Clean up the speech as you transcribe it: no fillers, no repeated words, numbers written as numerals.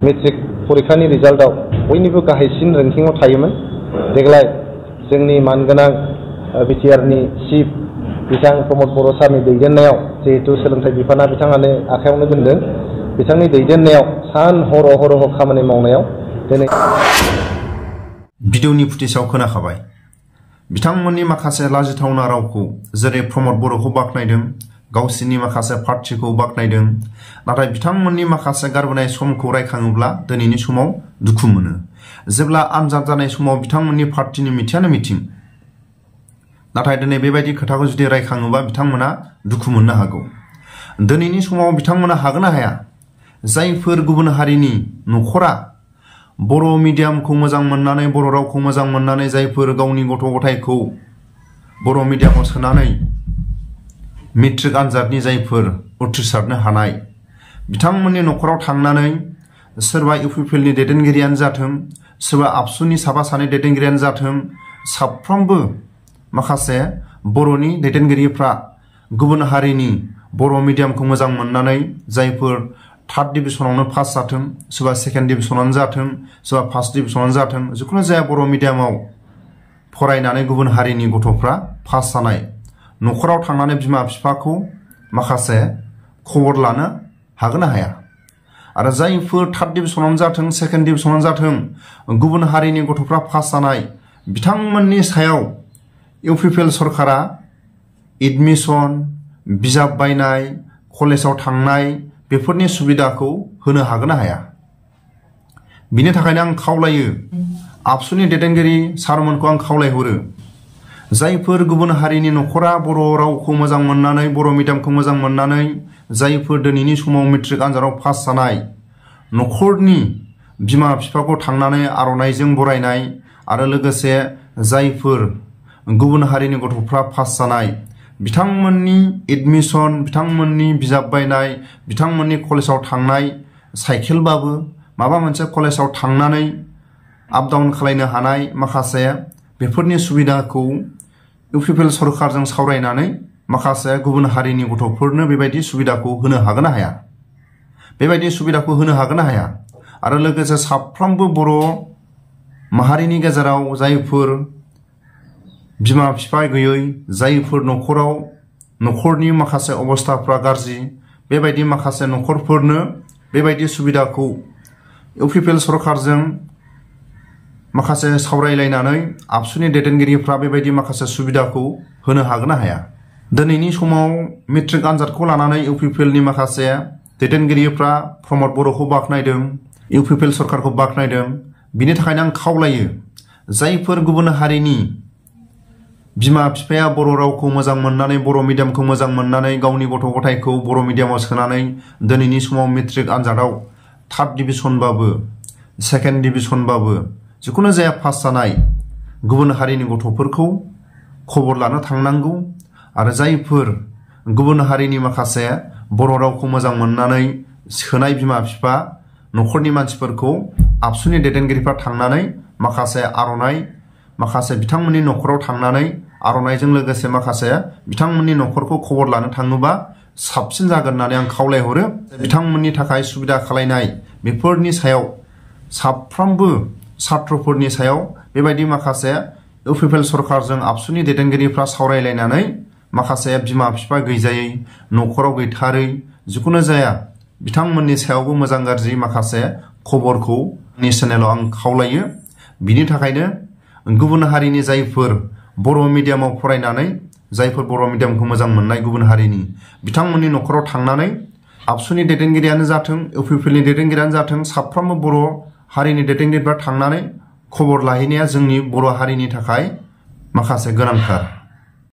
Matric परीक्षानि रिजाल्टआव बयनिबो गाहायसिन रेंकिंआव थायोमोन। देग्लाय जोंनि मानगोनां बिटिआरनि चिफ बिथां प्रमद बर' सारनि दैदेननायाव जिहेतु सोलोंथाइ बिफाना बिथाङानो आखायावनो दोनदों, बिथांनि दैदेननायाव सान हर खामानि मावनायाव दिनै भिडिअनि फुटेजाव खोनाखाबाय बिथांमोननि माखासे लाजिथावना रावखौ, जेरै प्रमद बर'खौ बाख्नायदों, गावसिनि माखासे पार्टीखौ बाख्नायदों, नाथाय बिथांमोननि माखासे गारबोनाय समखौ रायखाङोब्ला दिनैनि समाव दुखु मोनो। जेब्ला आनजाद जानाय समाव बिथांमोननि पार्टीनि मिथिंआनो मिथिं, नाथाय दिनै बेबायदि खोथाखौ जुदि रायखाङोबा बिथांमोना दुखु मोननो हागौ। दिनैनि समाव बिथांमोना हागोन ना हाया? जायफोर गुबुन हारिनि न'खरा बर' मिडियामखौ मोजां मोननानै, बर' रावखौ मोजां मोननानै, जायफोर गावनि गथ' गथायखौ बर' मिडियामाव सोनानै मेट्रिक आनजादनि जायफोर उथ्रिसारनो हानाय, बिथांमोननि न'खराव थांनानै सोरबा UPPLनि दैदेनगिरियानो जाथों, सोरबा आबसुनि साफा सानै दैदेनगिरियानो जाथों, साफ्रोमबो माखासे बर'नि दैदेनगिरिफ्रा गुबुन हारिनि बर' मिडियामखौ मोजां मोननानै जायफोर थार्ड डिभिजनावनो पास जाथों, सोरबा सेकेन्ड डिभिजनानो जाथों, सोरबा फार्स्ट डिभिजनानो जाथों, जिखुनु जाया बर' मिडियामाव फरायनानै गुबुन हारिनि गथ'फ्रा पास जानाय न'खराव थांनानै बिमा बिफाखौ माखासे खबर लानो हागोन ना हाया? आरो जायफोर थार्ड डिभिजनावनो जाथों, सेकेन्ड डिभिजनावनो जाथों, गुबुन हारिनि गथ'फ्रा पास जानाय, बिथांमोननि सायाव UPPL सरकारा एडमिशन, बिजाब बायनाय, कलेजाव थांनाय बेफोरनि सुबिदाखौ होनो हागोन ना हाया? बिनि थाखायनो आं खावलायो, आबसुनि दैदेनगिरि सारमोनखौ आं खावलायहरो, जायफोर गुबुन हारिनि न'खरा बर' रावखौ मोजां मोननानै, बर' मिडियामखौ मोजां मोननानै, जायफोर दिनैनि समाव मेट्रिक आनजादाव पास जानाय न'खरनि बिमा बिफाखौ थांनानै आर'नाइजों बरायनाय, आरो लोगोसे जायफोर गुबुन हारिनि गथ'फ्रा पास जानाय, बिथांमोननि एडमिशन, बिथांमोननि बिजाब बायनाय, बिथांमोननि कलेजाव थांनाय, साइकेलबाबो माबा मोनसे कलेजाव थांनानै आप डाउन खालामनो हानाय माखासे बेफोरनि सुबिदाखौ UPPL सरकारजों सावरायनानै माखासे गुबुन हारिनि गथ'फोरनो बेबायदि सुबिदाखौ होनो हागोन ना हाया? बेबायदि सुबिदाखौ होनो हागोन ना हाया? आरो लोगोसे साफ्रोमबो बर' माहारिनि गेजेराव जायफोर बिमा बिफा गैयै, जायफोर न'खराव न'खरनि माखासे अबस्थाफ्रा गाज्रि, बेबायदि माखासे न'खरफोरनो बेबायदि सुबिदाखौ UPPL सरकारजों माखासे सावरायलायनानै आबसुनि दैदेनगिरिफ्रा बेबायदि माखासे सुबिदाखौ होनो हागोन ना हाया? दिनैनि समाव मेट्रिक आनजादखौ लानानै UPPLनि माखासे दैदेनगिरिफ्रा प्रमद बर'खौ बाख्नायदों, UPPL सरकारखौ बाख्नायदों। बिनि थाखायनो आं खावलायो, जायफोर गुबुन हारिनि बिमा बिफाया बर' रावखौ मोजां मोननानै, बर' मिडियामखौ मोजां मोननानै, गावनि गथ' गथायखौ बर' मिडियामाव सोनानै दिनैनि समाव मेट्रिक आनजादाव थार्ड डिभिजनबाबो, सेकेन्ड डिभिजनबाबो, जिखुनु जाया पास जानाय गुबुन हारिनि गथ'फोरखौ खबर लानो थांनांगौ। आरो जायफोर गुबुन हारिनि माखासे बर' रावखौ मोजां मोननानै सोनाय बिमा बिफा न'खरनि मानसिफोरखौ आबसुनि दैदेनगिरिफ्रा थांनानै माखासे आर'नाइ, माखासे बिथांमोननि न'खराव थांनानै आर'नाइजों लोगोसे माखासे बिथांमोननि न'खरखौ खबर लानो थाङोबा साबसिन जागोन होननानै आं खावलायहरो। बिथांमोननि थाखाय सुबिदा खालायनाय बेफोरनि सायाव साफ्रोमबो सात्रफोरनि सायाव बेबायदि माखासे UPPL सरकारजों आबसुनि दैदेनगिरिफ्रा सावरायलायनानै माखासे बिमा बिफा गैजायै, न'खराव गैथारै, जिखुनु जाया बिथांमोननि सायावबो मोजां गाज्रि माखासे खबरखौ आंनि चेनेलाव आं खावलायो। बिनि थाखायनो गुबुन हारिनि जायफोर बर' मिडियामाव फरायनानै, जायफोर बर' मिडियामखौ मोजां मोननाय गुबुन हारिनि, बिथांमोननि न'खराव थांनानै आबसुनि दैदेनगिरियानो जाथों, UPPLनि दैदेनगिरियानो जाथों, साफ्रोमबो बर' हारिनि दैदेनगिरिफ्रा थांनानै खबर लाहैनाया जोंनि बर' हारिनि थाखाय माखासे गोनांथार।